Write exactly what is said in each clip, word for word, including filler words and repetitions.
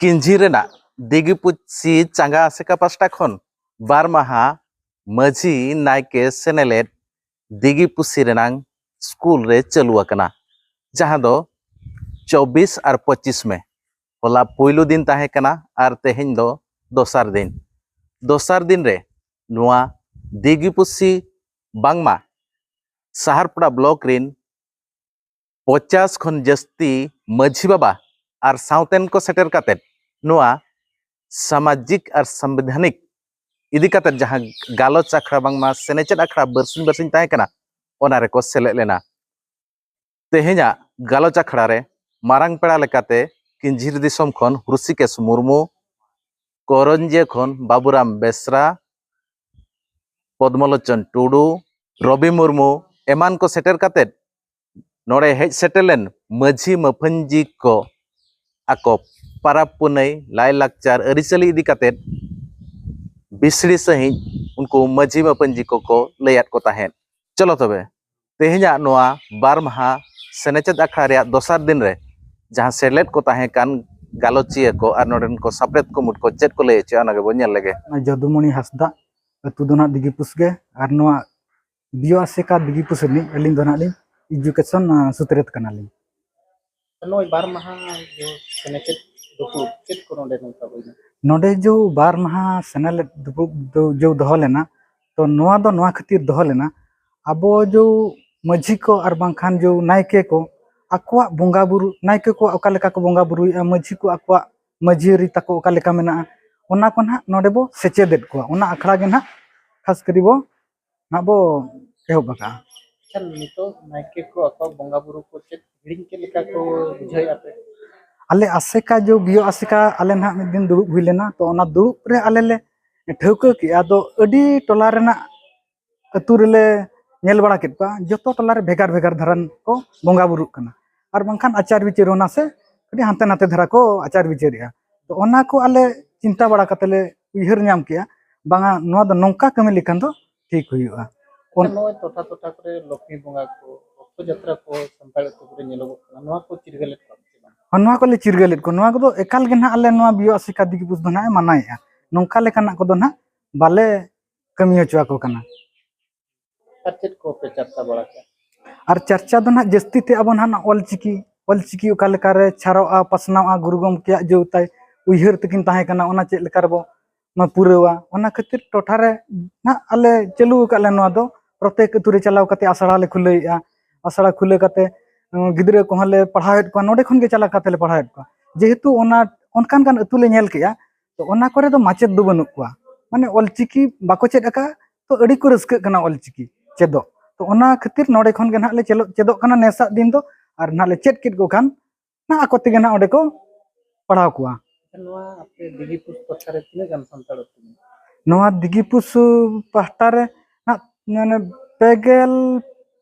ᱠᱤᱧᱡᱷᱤ ᱨᱮᱱᱟᱜ ᱫᱤᱜᱤ ᱯᱩᱥᱤ ᱪᱟᱸᱜᱟ ᱟᱥᱮᱠᱟ ᱯᱟᱥᱴᱟ ᱠᱷᱚᱱ ᱵᱟᱨ ᱢᱟᱦᱟ ᱢᱟᱹᱡᱷᱤ, ᱱᱟᱭᱠᱮ, ᱥᱮᱱᱮᱞᱮᱫ ᱫᱤᱜᱤ ᱯᱩᱥᱤ ᱨᱮᱱᱟᱝ ᱥᱠᱩᱞ ᱨᱮ ᱪᱟᱹᱞᱩ ᱟᱠᱟᱱᱟ, ᱡᱟᱦᱟᱸ ᱫᱚ ᱪᱚᱵᱵᱤᱥ ᱟᱨ ᱯᱚᱸᱪᱤᱥ ᱢᱮ, ᱦᱚᱞᱟ ᱯᱩᱭᱞᱩ ᱫᱤᱱ ᱛᱟᱦᱮᱸ ᱠᱟᱱᱟ ᱟᱨ ᱛᱮᱦᱮᱧ ᱫᱚ ᱫᱚᱥᱟᱨ ᱫᱤᱱ᱾ ᱫᱚᱥᱟᱨ ᱫᱤᱱ ᱨᱮ ᱱᱚᱣᱟ ᱫᱤᱜᱤ ᱯᱩᱥᱤ ᱵᱟᱝᱢᱟ ᱥᱟᱦᱟᱨᱯᱟᱲᱟ ᱵᱞᱚᱠ ᱨᱤᱱ ᱯᱚᱪᱟᱥ ᱠᱷᱚᱱ ᱡᱟᱹᱥᱛᱤ ᱢᱟᱹᱡᱷᱤ ᱵᱟᱵᱟ ᱟᱨ ᱥᱟᱶᱛᱮᱱ ᱠᱚ ᱥᱮᱴᱮᱨ ᱠᱟᱛᱮᱫ ᱱᱚᱣᱟ ᱥᱟᱢᱟᱡᱤᱠ ᱟᱨ ᱥᱟᱝᱵᱤᱫᱷᱟᱱᱤᱠ ᱤᱫᱤ ᱠᱟᱛᱮᱫ ᱡᱟᱦᱟᱸ ᱜᱟᱞᱚᱪ ᱟᱠᱷᱲᱟ ᱵᱟᱝᱢᱟ ᱥᱮᱱᱮᱪᱮᱫ ᱟᱠᱷᱲᱟ ᱵᱟᱨᱥᱤᱧ ᱵᱟᱨᱥᱤᱧ ᱛᱟᱦᱮᱸ ᱠᱟᱱᱟ, ᱚᱱᱟ ᱨᱮᱠᱚ ᱥᱮᱞᱮᱫ ᱞᱮᱱᱟ᱾ ᱛᱮᱦᱮᱧᱟᱜ ᱜᱟᱞᱚᱪ ᱟᱠᱷᱲᱟ ᱨᱮ ᱢᱟᱨᱟᱝ ᱯᱮᱲᱟ ᱞᱮᱠᱟᱛᱮ ᱠᱤᱧᱡᱷᱤᱨ ᱫᱤᱥᱚᱢ ᱠᱷᱚᱱ ᱦᱨᱩᱥᱤᱠᱮᱥ ᱢᱩᱨᱢᱩ, ᱠᱚᱨᱚᱧᱡᱤᱭᱟᱹ ᱠᱷᱚᱱ ᱵᱟᱵᱩᱨᱟᱢ ᱵᱮᱥᱨᱟ, ᱯᱚᱫᱢᱚᱞᱳᱪᱚᱱ ᱴᱩᱰᱩ, ᱨᱚᱵᱤ ᱢᱩᱨᱢᱩ ᱮᱢᱟᱱ ᱠᱚ ᱥᱮᱴᱮᱨ ᱠᱟᱛᱮᱫ ᱱᱚᱰᱮ ᱦᱮᱡ ᱥᱮᱴᱮᱨ ᱞᱮᱱ ᱢᱟᱹᱡᱷᱤ ᱢᱟᱹᱯᱷᱟᱹᱧᱡᱤ ᱠᱚ ᱟᱠᱚ ᱯᱟᱨᱟᱵᱽ ᱯᱩᱱᱟᱹᱭ, ᱞᱟᱭᱼᱞᱟᱠᱪᱟᱨ, ᱟᱹᱨᱤᱪᱟᱹᱞᱤ ᱤᱫᱤ ᱠᱟᱛᱮᱫ ᱵᱤᱥᱲᱤ ᱥᱟᱺᱦᱤᱡ ᱩᱱᱠᱩ ᱢᱟᱹᱡᱷᱤ ᱢᱟᱹᱯᱷᱟᱹᱧᱡᱤ ᱠᱚᱠᱚ ᱞᱟᱹᱭᱟᱫ ᱠᱚ ᱛᱟᱦᱮᱸᱫ᱾ ᱪᱚᱞᱚ ᱛᱚᱵᱮ, ᱛᱮᱦᱮᱧᱟᱜ ᱱᱚᱣᱟ ᱵᱟᱨ ᱢᱟᱦᱟ ᱥᱮᱱᱮᱪᱮᱫ ᱟᱠᱷᱲᱟ ᱨᱮᱭᱟᱜ ᱫᱚᱥᱟᱨ ᱫᱤᱱ ᱨᱮ ᱡᱟᱦᱟᱸ ᱥᱮᱞᱮᱫ ᱠᱚ ᱛᱟᱦᱮᱸ ᱠᱟᱱ ᱜᱟᱞᱚᱪᱤᱭᱟᱹ ᱠᱚ ᱟᱨ ᱱᱚᱰᱮᱱ ᱠᱚ ᱥᱟᱯᱲᱮᱫ ᱠᱚ ᱢᱩᱴ ᱠᱚ ᱪᱮᱫ ᱠᱚ ᱞᱟᱹᱭ ᱦᱚᱪᱚᱭᱟ, ᱚᱱᱟ ᱜᱮᱵᱚᱱ ᱧᱮᱞ ᱞᱮᱜᱮ᱾ ᱚᱱᱟ ᱡᱚᱫᱩᱢᱚᱬᱤ ᱦᱟᱸᱥᱫᱟᱜ, ᱟᱹᱛᱩ ᱫᱚ ᱱᱟᱦᱟᱜ ᱫᱤᱜᱤ ᱯᱩᱥᱜᱮ, ᱟᱨ ᱱᱚᱣᱟ ᱵᱤᱭᱳ ᱟᱥᱮᱠᱟ ᱫᱤᱜᱤ ᱯᱩᱥ ᱨᱤᱱᱤᱡ ᱟᱹᱞᱤᱧ ᱫᱚ ᱱᱟᱦᱟᱜ ᱞᱤᱧ ᱮᱡᱩᱠᱮᱥᱚᱱ, ᱟ, ᱥᱩᱛᱨᱮᱛ ᱠᱟᱱᱟᱞᱤᱧ᱾ ᱱᱚᱜᱼᱚᱭ ᱵᱟᱨ ᱢᱟᱦᱟ ᱡᱮ ᱥᱮᱱᱮᱪᱮᱫ ᱫᱩᱯᱲᱩᱵ, ᱪᱮᱫ ᱠᱚ ᱱᱚᱰᱮ ᱱᱚᱝᱠᱟ ᱦᱩᱭᱱᱟ? ᱱᱚᱰᱮ ᱡᱮ ᱵᱟᱨ ᱢᱟᱦᱟ ᱥᱮᱱᱮᱞᱮᱫ ᱫᱩᱯᱲᱩᱵ ᱫᱚ ᱡᱮ ᱫᱚᱦᱚ ᱞᱮᱱᱟ, ᱛᱚ ᱱᱚᱣᱟ ᱫᱚ ᱱᱚᱣᱟ ᱠᱷᱟᱹᱛᱤᱨ ᱫᱚᱦᱚ ᱞᱮᱱᱟ, ᱟᱵᱚ ᱡᱮ ᱢᱟᱹᱡᱷᱤ ᱠᱚ ᱟᱨ ᱵᱟᱝᱠᱷᱟᱱ ᱡᱮ ᱱᱟᱭᱠᱮ ᱠᱚ ᱟᱠᱚᱣᱟᱜ ᱵᱚᱸᱜᱟ ᱵᱩᱨᱩ, ᱱᱟᱭᱠᱮ ᱠᱚ ᱚᱠᱟ ᱞᱮᱠᱟ ᱠᱚ ᱵᱚᱸᱜᱟ ᱵᱩᱨᱩᱭᱮᱫᱼᱟ, ᱢᱟᱹᱡᱷᱤ ᱠᱚ ᱟᱠᱚᱣᱟᱜ ᱢᱟᱹᱡᱷᱤ ᱟᱹᱨᱤ ᱛᱟᱠᱚ ᱚᱠᱟ ᱞᱮᱠᱟ ᱢᱮᱱᱟᱜᱼᱟ, ᱚᱱᱟ ᱠᱚ ᱱᱟᱦᱟᱜ ᱱᱚᱰᱮ ᱵᱚ ᱥᱮᱪᱮᱫᱮᱫ ᱠᱚᱣᱟ᱾ ᱚᱱᱟ ᱟᱠᱷᱲᱟ ᱜᱮ ᱱᱟᱦᱟᱜ ᱠᱷᱟᱥ ᱠᱟᱹᱨᱤ ᱵᱚ ᱱᱟᱦᱟᱜ ᱵᱚ ᱮᱦᱚᱵ ᱟᱠᱟᱜᱼᱟ᱾ ᱟᱪᱪᱷᱟ, ᱱᱤᱛᱚᱜ ᱱᱟᱭᱠᱮ ᱠᱚ ᱟᱠᱚᱣᱟᱜ ᱵᱚᱸᱜᱟ ᱵᱩᱨᱩ ᱠᱚ ᱪᱮᱫ ᱦᱤᱲᱤᱧ ᱠᱮᱫ ᱞᱮᱠᱟ ᱠᱚ ᱵᱩᱡᱷᱟᱹᱣᱮᱫᱼᱟ ᱯᱮ? ᱟᱞᱮ ᱟᱥᱮᱠᱟ ᱡᱚ ᱵᱤᱭᱳ ᱟᱥᱮᱠᱟ ᱟᱞᱮ ᱱᱟᱦᱟᱜ ᱢᱤᱫ ᱫᱤᱱ ᱫᱩᱲᱩᱵ ᱦᱩᱭ ᱞᱮᱱᱟ, ᱛᱚ ᱚᱱᱟ ᱫᱩᱲᱩᱵ ᱨᱮ ᱟᱞᱮ ᱞᱮ ᱴᱷᱟᱹᱣᱠᱟᱹ ᱠᱮᱜᱼᱟ, ᱟᱫᱚ ᱟᱹᱰᱤ ᱴᱚᱞᱟ ᱨᱮᱱᱟᱜ ᱟᱹᱛᱩ ᱨᱮᱞᱮ ᱧᱮᱞ ᱵᱟᱲᱟ ᱠᱮᱫ ᱠᱚᱣᱟ, ᱡᱚᱛᱚ ᱴᱚᱞᱟ ᱨᱮ ᱵᱷᱮᱜᱟᱨ ᱵᱷᱮᱜᱟᱨ ᱫᱷᱟᱨᱟ ᱠᱚ ᱵᱚᱸᱜᱟ ᱵᱩᱨᱩᱜ ᱠᱟᱱᱟ, ᱟᱨ ᱵᱟᱝᱠᱷᱟᱱ ᱟᱪᱟᱨ ᱵᱤᱪᱟᱹᱨ ᱦᱚᱸ ᱱᱟᱥᱮ ᱠᱟᱹᱴᱤᱡ ᱦᱟᱱᱛᱮ ᱱᱟᱛᱮ ᱫᱷᱟᱨᱟ ᱠᱚ ᱟᱪᱟᱨ ᱵᱤᱪᱟᱹᱨᱮᱜᱼᱟ᱾ ᱛᱚ ᱚᱱᱟ ᱠᱚ ᱟᱞᱮ ᱪᱤᱱᱛᱟ ᱵᱟᱲᱟ ᱠᱟᱛᱮ ᱞᱮ ᱩᱭᱦᱟᱹᱨ ᱧᱟᱢ ᱠᱮᱜᱼᱟ, ᱵᱟᱝᱟ ᱱᱚᱣᱟ ᱫᱚ ᱱᱚᱝᱠᱟ ᱠᱟᱹᱢᱤ ᱞᱮᱠᱷᱟᱱ ᱫᱚ ᱴᱷᱤᱠ ᱦᱩᱭᱩᱜᱼᱟ᱾ ᱟᱪᱪᱷᱟ, ᱱᱚᱜᱼᱚᱭ ᱴᱚᱴᱷᱟ ᱴᱚᱴᱷᱟ ᱠᱚᱨᱮ ᱞᱚᱠᱠᱷᱢᱤ ᱵᱚᱸᱜᱟ ᱠᱚ, ᱨᱚᱛᱷᱚ ᱡᱟᱛᱨᱟ ᱠᱚ ᱥᱟᱱᱛᱟᱲ ᱟᱹᱛᱩ ᱠᱚᱨᱮ ᱧᱮᱞᱚᱜᱚᱜ ᱠᱟᱱᱟ, ᱱᱚᱣᱟ ᱠᱚ ᱪᱤᱨᱜᱟᱹᱞ ᱮᱫ ᱠᱚᱣᱟ ᱥᱮ ᱵᱟᱝ? ᱱᱚᱣᱟ ᱠᱚᱞᱮ ᱪᱤᱨᱜᱟᱹᱞᱮᱫ ᱠᱚᱣᱟ᱾ ᱱᱚᱣᱟ ᱠᱚᱫᱚ ᱮᱠᱟᱞ ᱜᱮ ᱱᱟᱦᱟᱜ ᱟᱞᱮ ᱱᱚᱣᱟ ᱵᱤᱭᱳ ᱟᱥᱮᱠᱟ ᱫᱤᱜᱤ ᱯᱩᱥ ᱫᱚ ᱱᱟᱦᱟᱜ ᱮ ᱢᱟᱱᱟᱭᱮᱫᱼᱟ᱾ ᱱᱚᱝᱠᱟ ᱞᱮᱠᱟᱱᱟᱜ ᱠᱚᱫᱚ ᱱᱟᱦᱟᱜ ᱵᱟᱞᱮ ᱠᱟᱹᱢᱤ ᱦᱚᱪᱚ ᱟᱠᱚ ᱠᱟᱱᱟ᱾ ᱟᱨ ᱪᱮᱫ ᱠᱚᱯᱮ ᱪᱟᱨᱪᱟ ᱵᱟᱲᱟ ᱠᱮᱫᱟ? ᱟᱨ ᱪᱟᱨᱪᱟ ᱫᱚ ᱱᱟᱦᱟᱜ ᱡᱟᱹᱥᱛᱤ ᱛᱮ ᱟᱵᱚ ᱱᱟᱦᱟᱜ ᱚᱞᱪᱤᱠᱤ, ᱚᱞᱪᱤᱠᱤ ᱚᱠᱟ ᱞᱮᱠᱟᱨᱮ ᱪᱷᱟᱨᱚᱜᱼᱟ, ᱯᱟᱥᱱᱟᱣᱼᱟ, ᱜᱩᱨᱩ ᱜᱚᱢᱠᱮᱭᱟᱜ ᱡᱮ ᱛᱟᱭ ᱩᱭᱦᱟᱹᱨ ᱛᱟᱹᱠᱤᱱ ᱛᱟᱦᱮᱸ ᱠᱟᱱᱟ, ᱚᱱᱟ ᱪᱮᱫ ᱞᱮᱠᱟ ᱨᱮᱵᱚ ᱢᱟ ᱯᱩᱨᱟᱹᱣᱟ᱾ ᱚᱱᱟ ᱠᱷᱟᱹᱛᱤᱨ ᱴᱚᱴᱷᱟ ᱨᱮ ᱱᱟᱦᱟᱜ ᱟᱞᱮ ᱪᱟᱹᱞᱩ ᱟᱠᱟᱫ ᱞᱮ ᱱᱚᱣᱟ ᱫᱚ, ᱯᱨᱚᱛᱮᱠ ᱟᱹᱛᱩ ᱨᱮ ᱪᱟᱞᱟᱣ ᱠᱟᱛᱮ ᱟᱥᱲᱟ ᱞᱮ ᱠᱷᱩᱞᱟᱹᱣᱮᱫᱼᱟ᱾ ᱟᱥᱲᱟ ᱠᱷᱩᱞᱟᱹᱣ ᱠᱟᱛᱮ, ᱩᱸ, ᱜᱤᱫᱽᱨᱟᱹ ᱠᱚᱦᱚᱸ ᱞᱮ ᱯᱟᱲᱦᱟᱣᱮᱫ ᱠᱚᱣᱟ, ᱱᱚᱰᱮ ᱠᱷᱚᱱ ᱜᱮ ᱪᱟᱞᱟᱣ ᱠᱟᱛᱮ ᱞᱮ ᱯᱟᱲᱦᱟᱣᱮᱫ ᱠᱚᱣᱟ᱾ ᱡᱮᱦᱮᱛᱩ ᱚᱱᱟ, ᱚᱱᱠᱟᱱ ᱠᱟᱱ ᱟᱹᱛᱩ ᱞᱮ ᱧᱮᱞ ᱠᱮᱜᱼᱟ, ᱛᱚ ᱚᱱᱟ ᱠᱚᱨᱮ ᱫᱚ ᱢᱟᱪᱮᱫ ᱫᱚ ᱵᱟᱹᱱᱩᱜ ᱠᱚᱣᱟ, ᱢᱟᱱᱮ ᱚᱞᱪᱤᱠᱤ ᱵᱟᱠᱚ ᱪᱮᱫ ᱟᱠᱟᱫᱼᱟ, ᱛᱚ ᱟᱹᱰᱤ ᱠᱚ ᱨᱟᱹᱥᱠᱟᱹᱜ ᱠᱟᱱᱟ ᱚᱞᱪᱤᱠᱤ ᱪᱮᱫᱚᱜ᱾ ᱛᱚ ᱚᱱᱟ ᱠᱷᱟᱹᱛᱤᱨ ᱱᱚᱰᱮ ᱠᱷᱚᱱ ᱜᱮ ᱱᱟᱦᱟᱜ ᱞᱮ ᱪᱮᱞᱚ-, ᱪᱮᱫᱚᱜ ᱠᱟᱱᱟ ᱱᱮᱥᱟᱜ ᱫᱤᱱ ᱫᱚ, ᱟᱨ ᱱᱟᱦᱟᱜ ᱞᱮ ᱪᱮᱫ ᱠᱮᱫ ᱠᱚ ᱠᱷᱟᱱ ᱱᱟᱦᱟᱜ ᱟᱠᱚ ᱛᱮᱜᱮ ᱱᱟᱦᱟᱜ ᱚᱸᱰᱮ ᱠᱚ ᱯᱟᱲᱦᱟᱣ ᱠᱚᱣᱟ᱾ ᱱᱚᱣᱟ ᱟᱯᱮ ᱫᱤᱜᱤᱯᱩᱥ ᱴᱚᱴᱷᱟ ᱨᱮ ᱛᱤᱱᱟᱹᱜ ᱜᱟᱱ ᱥᱟᱱᱛᱟᱲ ᱟᱹᱛᱩ ᱢᱮᱱᱟᱜᱼᱟ? ᱱᱚᱣᱟ ᱫᱤᱜᱤᱯᱩᱥ ᱯᱟᱦᱴᱟ ᱨᱮ ᱱᱟᱦᱟᱜ ᱢᱟᱱᱮ ᱯᱮ ᱜᱮᱞ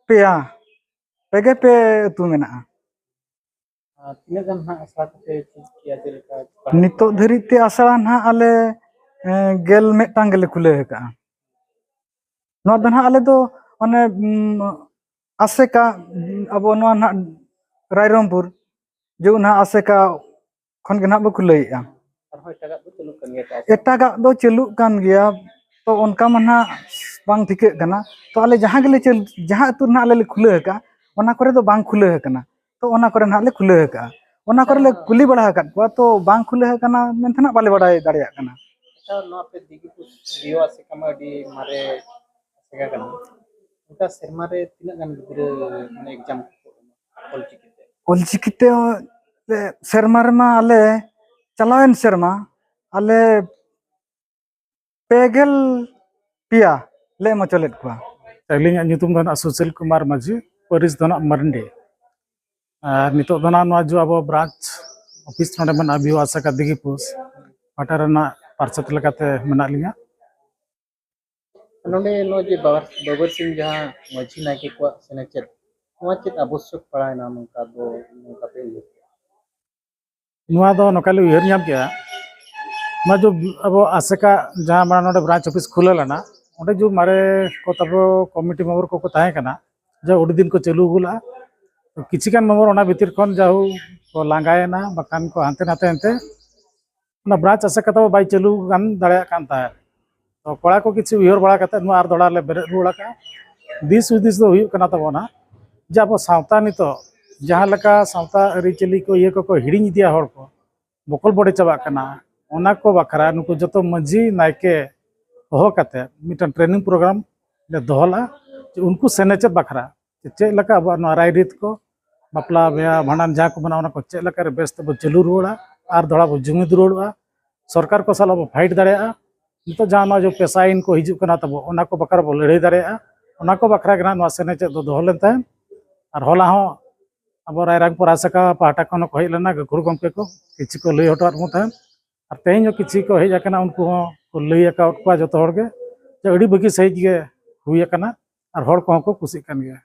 ᱯᱮᱭᱟ, ᱯᱮ ᱜᱮᱞ ᱯᱮ ᱟᱹᱛᱩ ᱢᱮᱱᱟᱜᱼᱟ᱾ ᱟᱨ ᱛᱤᱱᱟᱹᱜ ᱜᱟᱱ ᱦᱟᱸᱜ ᱟᱥᱲᱟ ᱠᱚᱯᱮ ᱪᱮᱫ ᱠᱮᱭᱟ, ᱡᱮᱞᱮᱠᱟ ᱯᱟᱲᱦᱟᱣ? ᱱᱤᱛᱚᱜ ᱫᱷᱟᱹᱨᱤᱡ ᱛᱮ ᱟᱥᱲᱟ ᱱᱟᱦᱟᱜ ᱟᱞᱮ, ᱮᱸ, ᱜᱮᱞ ᱢᱤᱫᱴᱟᱝ ᱜᱮᱞᱮ ᱠᱷᱩᱞᱟᱹᱣ ᱟᱠᱟᱫᱼᱟ᱾ ᱱᱚᱣᱟ ᱫᱚ ᱱᱟᱦᱟᱜ ᱟᱞᱮ ᱫᱚ ᱚᱱᱮ, ᱩᱸ, ᱟᱥᱮᱠᱟ, ᱩᱸ, ᱟᱵᱚ ᱱᱚᱣᱟ ᱱᱟᱦᱟᱜ ᱨᱟᱭᱨᱚᱝᱯᱩᱨ, ᱡᱮ ᱱᱟᱦᱟᱜ ᱟᱥᱮᱠᱟ ᱠᱷᱚᱱ ᱜᱮ ᱱᱟᱦᱟᱜ ᱵᱚ ᱠᱷᱩᱞᱟᱹᱣᱮᱫᱼᱟ᱾ ᱟᱨᱦᱚᱸ ᱮᱴᱟᱜᱟᱜ ᱫᱚ ᱪᱟᱹᱞᱩᱜ ᱠᱟᱱ ᱜᱮᱭᱟ ᱛᱚ? ᱮᱴᱟᱜᱟᱜ ᱫᱚ ᱪᱟᱹᱞᱩᱜ ᱠᱟᱱ ᱜᱮᱭᱟ, ᱛᱚ ᱚᱱᱠᱟ ᱢᱟ ᱱᱟᱦᱟᱜ ᱵᱟᱝ ᱴᱷᱤᱠᱟᱹᱜ ᱠᱟᱱᱟ᱾ ᱛᱚ ᱟᱞᱮ ᱡᱟᱦᱟᱸ ᱜᱮᱞᱮ ᱪᱟᱹᱞ-, ᱡᱟᱦᱟᱸ ᱟᱹᱛᱩ ᱨᱮ ᱱᱟᱦᱟᱜ ᱟᱞᱮ ᱞᱮ ᱠᱷᱩᱞᱟᱹᱣ ᱟᱠᱟᱫᱼᱟ, ᱚᱱᱟ ᱠᱚᱨᱮ ᱫᱚ ᱵᱟᱝ ᱠᱷᱩᱞᱟᱹᱣ ᱟᱠᱟᱱᱟ᱾ ᱛᱚ ᱚᱱᱟ ᱠᱚᱨᱮ ᱱᱟᱦᱟᱜ ᱞᱮ ᱠᱷᱩᱞᱟᱹᱣ ᱟᱠᱟᱫᱼᱟ᱾ ᱚᱱᱟ ᱠᱚᱨᱮ ᱞᱮ ᱠᱩᱞᱤ ᱵᱟᱲᱟ ᱟᱠᱟᱫ ᱠᱚᱣᱟ, ᱛᱚ ᱵᱟᱝ ᱠᱷᱩᱞᱟᱹᱣ ᱟᱠᱟᱱᱟ ᱢᱮᱱᱛᱮ ᱱᱟᱦᱟᱜ ᱵᱟᱞᱮ ᱵᱟᱲᱟᱭ ᱫᱟᱲᱮᱭᱟᱜ ᱠᱟᱱᱟ᱾ ᱟᱪᱪᱷᱟ, ᱱᱚᱣᱟ ᱟᱯᱮ ᱫᱤᱜᱤᱯᱩᱥ ᱵᱤᱭᱳ ᱟᱥᱮᱠᱟ ᱢᱟ ᱟᱹᱰᱤ ᱢᱟᱨᱮ ᱟᱥᱮᱠᱟ ᱠᱟᱱᱟ, ᱚᱱᱠᱟ ᱥᱮᱨᱢᱟ ᱨᱮ ᱛᱤᱱᱟᱹᱜ ᱜᱟᱱ ᱜᱤᱫᱽᱨᱟᱹ ᱢᱟᱱᱮ ᱮᱠᱡᱟᱢ ᱠᱚ ᱮᱢᱟ ᱚᱞᱪᱤᱠᱤ ᱛᱮ? ᱚᱞᱪᱤᱠᱤ ᱛᱮ, ᱮ, ᱥᱮᱨᱢᱟ ᱨᱮᱢᱟ ᱟᱞᱮ ᱪᱟᱞᱟᱣᱮᱱ ᱥᱮᱨᱢᱟ ᱟᱞᱮ ᱯᱮ ᱜᱮᱞ ᱯᱮᱭᱟ ᱞᱮ ᱮᱢ ᱦᱚᱪᱚ ᱞᱮᱫ ᱠᱚᱣᱟ᱾ ᱟᱹᱞᱤᱧᱟᱜ ᱧᱩᱛᱩᱢ ᱫᱚ ᱱᱟᱜ ᱥᱩᱥᱤᱞ ᱠᱩᱢᱟᱨ ᱢᱟᱹᱡᱷᱤ, ᱯᱟᱹᱨᱤᱥ ᱫᱚ ᱱᱟᱜ ᱢᱟᱨᱱᱰᱤ᱾ ᱟᱨ ᱱᱤᱛᱚᱜ ᱫᱚ ᱱᱟᱜ ᱱᱚᱣᱟ ᱡᱚ ᱟᱵᱚ ᱵᱨᱟᱧᱪ ᱚᱯᱷᱤᱥ ᱱᱚᱰᱮ ᱢᱮᱱᱟᱜᱼᱟ, ᱵᱤᱭᱩ ᱟᱥᱮᱠᱟ ᱫᱤᱜᱤᱯᱩᱥ ᱯᱟᱦᱴᱟ ᱨᱮᱱᱟᱜ ᱯᱟᱨᱥᱮᱛ ᱞᱮᱠᱟᱛᱮ ᱢᱮᱱᱟᱜ ᱞᱤᱧᱟ᱾ ᱱᱚᱰᱮ ᱱᱚᱜᱼᱚᱭ ᱡᱮ ᱵᱟᱵᱟ, ᱵᱟᱵᱟᱨ ᱥᱤᱝ ᱡᱟᱦᱟᱸ ᱢᱟᱹᱡᱷᱤ ᱱᱟᱭᱠᱮ ᱠᱚᱣᱟᱜ ᱥᱮᱱᱮᱪᱮᱫ, ᱱᱚᱣᱟ ᱪᱮᱫ ᱟᱵᱚᱥᱥᱚᱠ ᱯᱟᱲᱟᱣᱮᱱᱟ ᱱᱚᱝᱠᱟ ᱫᱚ, ᱱᱚᱝᱠᱟ ᱯᱮ ᱩᱭᱦᱟᱹᱨ ᱠᱮᱫᱟ? ᱱᱚᱣᱟ ᱫᱚ ᱱᱚᱝᱠᱟ ᱞᱮ ᱩᱭᱦᱟᱹᱨ ᱧᱟᱢ ᱠᱮᱜᱼᱟ, ᱱᱚᱣᱟ ᱡᱚ ᱟᱵᱚ ᱟᱥᱮᱠᱟ ᱡᱟᱦᱟᱸ ᱢᱟᱲᱟᱝ ᱱᱚᱰᱮ ᱵᱨᱟᱧᱪ ᱚᱯᱷᱤᱥ ᱠᱷᱩᱞᱟᱹᱣ ᱞᱮᱱᱟ, ᱚᱸᱰᱮ ᱡᱚ ᱢᱟᱨᱮ ᱠᱚ ᱛᱟᱵᱚ ᱠᱚᱢᱤᱴᱤ ᱢᱮᱢᱵᱟᱨ ᱠᱚᱠᱚ ᱛᱟᱦᱮᱸ ᱠᱟᱱᱟ, ᱡᱟ ᱟᱹᱰᱤ ᱫᱤᱱ ᱠᱚ ᱪᱟᱹᱞᱩ ᱟᱹᱜᱩ ᱞᱮᱜᱼᱟ᱾ ᱛᱚ ᱠᱤᱪᱷᱤ ᱜᱟᱱ ᱢᱮᱢᱵᱟᱨ ᱚᱱᱟ ᱵᱷᱤᱛᱤᱨ ᱠᱷᱚᱱ ᱡᱟᱦᱳ ᱠᱚ ᱞᱟᱸᱜᱟᱭᱮᱱᱟ, ᱵᱟᱠᱷᱟᱱ ᱠᱚ ᱦᱟᱱᱛᱮ ᱱᱟᱛᱮ ᱮᱱᱛᱮ ᱚᱱᱟ ᱵᱨᱟᱧᱪ ᱟᱥᱮᱠᱟ ᱛᱟᱵᱚ ᱵᱟᱭ ᱪᱟᱹᱞᱩ ᱜᱟᱱ ᱫᱟᱲᱮᱭᱟᱜ ᱠᱟᱱ ᱛᱟᱦᱮᱸᱫ᱾ ᱛᱚ ᱠᱚᱲᱟ ᱠᱚ ᱠᱤᱪᱷᱩ ᱩᱭᱦᱟᱹᱨ ᱵᱟᱲᱟ ᱠᱟᱛᱮ ᱱᱚᱣᱟ ᱟᱨ ᱫᱚᱦᱲᱟ ᱞᱮ ᱵᱮᱨᱮᱫ ᱨᱩᱣᱟᱹᱲ ᱟᱠᱟᱫᱼᱟ᱾ ᱫᱤᱥ ᱦᱩᱫᱤᱥ ᱫᱚ ᱦᱩᱭᱩᱜ ᱠᱟᱱᱟ ᱛᱟᱵᱚᱱᱟ ᱡᱮ ᱟᱵᱚ ᱥᱟᱶᱛᱟ ᱱᱤᱛᱚᱜ ᱡᱟᱦᱟᱸ ᱞᱮᱠᱟ ᱥᱟᱶᱛᱟ ᱟᱹᱨᱤᱪᱟᱹᱞᱤ ᱠᱚ ᱤᱭᱟᱹ ᱠᱚᱠᱚ ᱦᱤᱲᱤᱧ ᱤᱫᱤᱭᱟ, ᱦᱚᱲ ᱠᱚ ᱵᱚᱠᱚᱞ ᱵᱚᱰᱮ ᱪᱟᱵᱟᱜ ᱠᱟᱱᱟ, ᱚᱱᱟ ᱠᱚ ᱵᱟᱠᱷᱨᱟ ᱱᱩᱠᱩ ᱡᱚᱛᱚ ᱢᱟᱹᱡᱷᱤ ᱱᱟᱭᱠᱮ ᱦᱚᱦᱚ ᱠᱟᱛᱮ ᱢᱤᱫᱴᱟᱝ ᱴᱨᱮᱱᱤᱝ ᱯᱨᱳᱜᱨᱟᱢ ᱞᱮ ᱫᱚᱦᱚ ᱞᱮᱫᱼᱟ᱾ ᱡᱮ ᱩᱱᱠᱩ ᱥᱮᱱᱮᱪᱮᱫ ᱵᱟᱠᱷᱨᱟ ᱡᱮ ᱪᱮᱫ ᱞᱮᱠᱟ ᱟᱵᱚᱣᱟᱜ ᱱᱚᱣᱟ ᱨᱟᱭᱨᱤᱛ ᱠᱚ, ᱵᱟᱯᱞᱟ ᱵᱤᱦᱟ ᱵᱷᱟᱸᱰᱟᱱ ᱡᱟᱦᱟᱸ ᱠᱚ ᱢᱮᱱᱟᱜᱼᱟ, ᱚᱱᱟ ᱠᱚ ᱪᱮᱫ ᱞᱮᱠᱟᱨᱮ ᱵᱮᱥ ᱛᱮᱵᱚ ᱪᱟᱹᱞᱩ ᱨᱩᱣᱟᱹᱲᱟ ᱟᱨ ᱫᱚᱦᱲᱟ ᱵᱚ ᱡᱩᱢᱤᱫ ᱨᱩᱣᱟᱹᱲᱚᱜᱼᱟ, ᱥᱚᱨᱠᱟᱨ ᱠᱚ ᱥᱟᱞᱟᱜ ᱵᱚ ᱯᱷᱟᱭᱤᱴ ᱫᱟᱲᱮᱭᱟᱜᱼᱟ᱾ ᱱᱤᱛᱚᱜ ᱡᱟᱦᱟᱸ ᱱᱚᱣᱟ ᱡᱮ ᱯᱮᱥᱟ ᱟᱭᱤᱱ ᱠᱚ ᱦᱤᱡᱩᱜ ᱠᱟᱱᱟ ᱛᱟᱵᱚ, ᱚᱱᱟ ᱠᱚ ᱵᱟᱠᱷᱨᱟ ᱵᱚ ᱞᱟᱹᱲᱦᱟᱹᱭ ᱫᱟᱲᱮᱭᱟᱜᱼᱟ᱾ ᱚᱱᱟ ᱠᱚ ᱵᱟᱠᱷᱨᱟ ᱜᱮ ᱱᱟᱦᱟᱜ ᱱᱚᱣᱟ ᱥᱮᱱᱮᱪᱮᱫ ᱫᱚ ᱫᱚᱦᱚ ᱞᱮᱱ ᱛᱟᱦᱮᱸᱫ᱾ ᱟᱨ ᱦᱚᱞᱟ ᱦᱚᱸ ᱟᱵᱚ ᱨᱟᱭᱨᱚᱝᱯᱩᱨ ᱟᱥᱮᱠᱟ ᱯᱟᱦᱴᱟ ᱠᱷᱚᱱ ᱦᱚᱸᱠᱚ ᱦᱮᱡ ᱞᱮᱱᱟ, ᱜᱟᱹᱠᱷᱩᱲ ᱜᱚᱢᱠᱮ ᱠᱚ ᱠᱤᱪᱷᱩ ᱠᱚ ᱞᱟᱹᱭ ᱦᱚᱴᱚᱣᱟᱫ ᱵᱚᱱ ᱛᱟᱦᱮᱸᱫ᱾ ᱟᱨ ᱛᱮᱦᱮᱧ ᱦᱚᱸ ᱠᱤᱪᱷᱩ ᱠᱚ ᱦᱮᱡ ᱟᱠᱟᱱᱟ, ᱩᱱᱠᱩ ᱦᱚᱸ ᱠᱚ ᱞᱟᱹᱭ ᱟᱠᱟᱫ ᱠᱚᱣᱟ ᱡᱚᱛᱚ ᱦᱚᱲ ᱜᱮ ᱡᱮ ᱟᱹᱰᱤ ᱵᱷᱟᱹᱜᱤ ᱥᱟᱺᱦᱤᱡ ᱜᱮ ᱦᱩᱭ ᱟᱠᱟᱱᱟ ᱟᱨ ᱦᱚᱲ ᱠᱚᱦᱚᱸ ᱠᱚ ᱠᱩᱥᱤᱜ ᱠᱟᱱ ᱜᱮᱭᱟ᱾